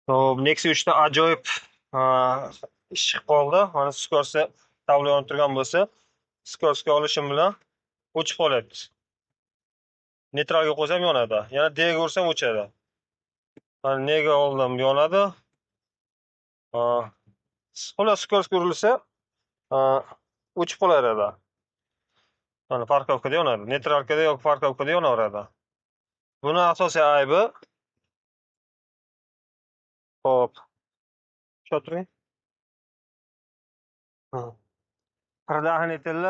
Hop, Nexia 3 da ajoyib ish chiqib qoldi. Mana skorsi tablo yonib turgan bo'lsa, skorsga olishim bilan o'chib qolyapti. Neytralga qo'ysam yonadi. Yana D ga ursam o'chadi. Mana nega oldim yonadi. Xullas skorsga urilsa, o'chib qolaveradi. Mana parkovkada yonadi. Neytralkada yoki parkovkada yonaveradi. Buni asosiy aybi. Hop. Ushlab turing. Предохранитель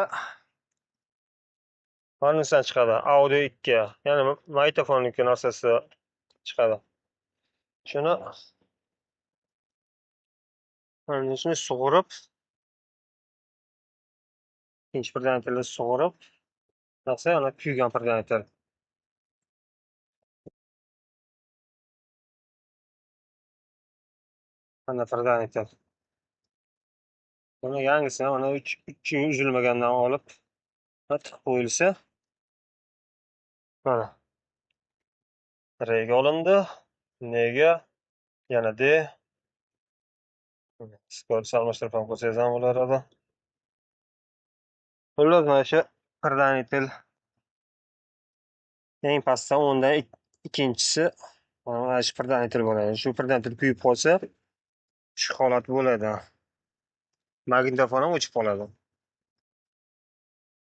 mana chiqadi. Audio 2, ya'ni magnitofonniki narsasi chiqadi. Shuni mana shuni sug'urib, ikkinchi предохранитель ni sug'urib, narsa ana kuygan предохранитель. Mana предохранитель. Buni yangisini mana uchi uzilmagandan olib tiqib qo'yilsa, mana R ga olindi, Nega, yana D. Skors almashtirib ham qo'ysangiz ham bo'laveradi. Xullas, mana shu предохранитель eng pastdan o'ndan ikkinchisi mana shu предохранитель bo'ladi. Shu предохранитель kuyib qolsa, shu holat bo'ladi. Magnitofon ham o'chib qoladi.